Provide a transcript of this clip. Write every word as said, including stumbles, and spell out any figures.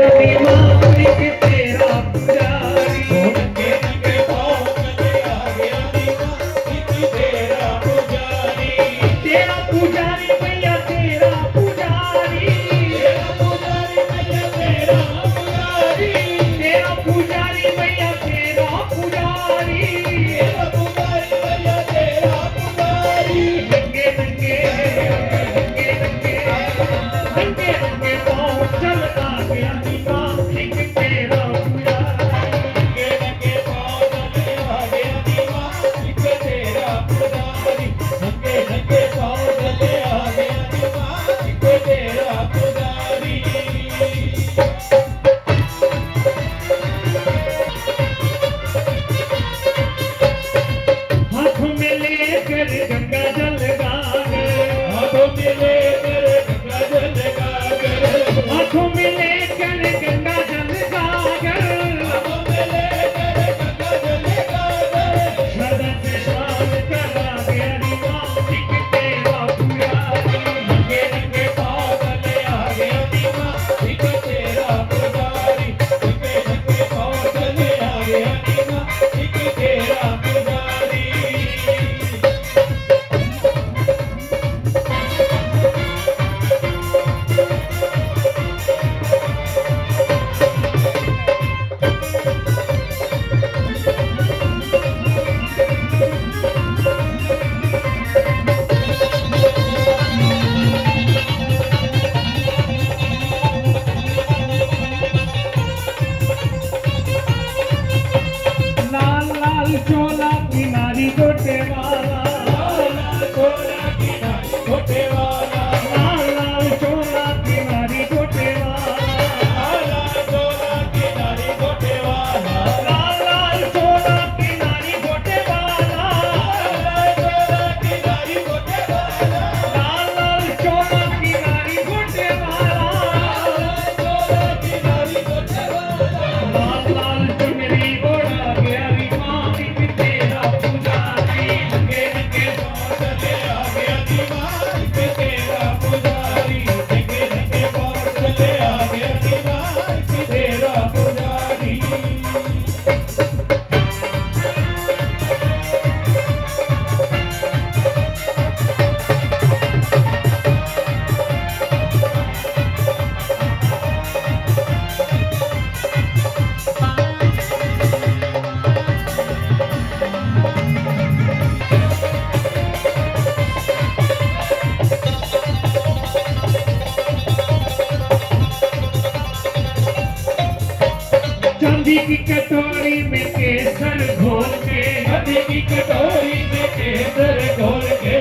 दी मालिक तेरा पुजारी। नंगे नंगे पाँव चले आ गया दी मालिक तेरा पुजारी। तेरा पुजारी भैया, तेरा पुजारी। तेरा पुजारी भैया, तेरा पुजारी। तेरा पुजारी भैया, तेरा पुजारी। तेरा पुजारी भैया, तेरा पुजारी। नंगे नंगे, नंगे नंगे, नंगे नंगे पाँव चलता गया दीवाना, एक तेरा पुजारी। नंगे नंगे पाँव चले आ गया दीवाना, एक तेरा पुजारी। नंगे नंगे पाँव चले आ गया दीवाना, एक तेरा पुजारी। हाथों में लेकर गंगा जल गागर। हाथों में लेकर गंगा जल गागर। हाथों में लेकर गंगा जल गागर। हाथों में लेकर गंगा जल गागर। श्रद्धा से स्नान करा गया दीवाना, एक तेरा पुजारी। नंगे नंगे पाँव चले आ गया दीवाना, एक तेरा पुजारी। नंगे नंगे पाँव चले आ गया दीवाना, एक तेरा पुजारी। लाल लाल चोला किनारी गोटे वाला। लाल लाल चोला किनारी गोटे वाला। लाल लाल चोला किनारी गोटे वाला। लाल लाल चोला किनारी गोटे वाला। लाल लाल चोला किनारी गोटे वाला। लाल लाल चोला किनारी गोटे वाला। लाल लाल चोला किनारी गोटे वाला। लाल लाल चोला किनारी गोटे वाला। लाल लाल चुनरी ओढ़ा गया री मालिक तेरा पुजारी। नंगे नंगे पाँव चले आ गया री मालिक तेरा पुजारी। नंगे नंगे पाँव चले आ गया री मालिक तेरा पुजारी। चांदी की कटोरी में केसर घोल के। चांदी की कटोरी में केसर घोल के।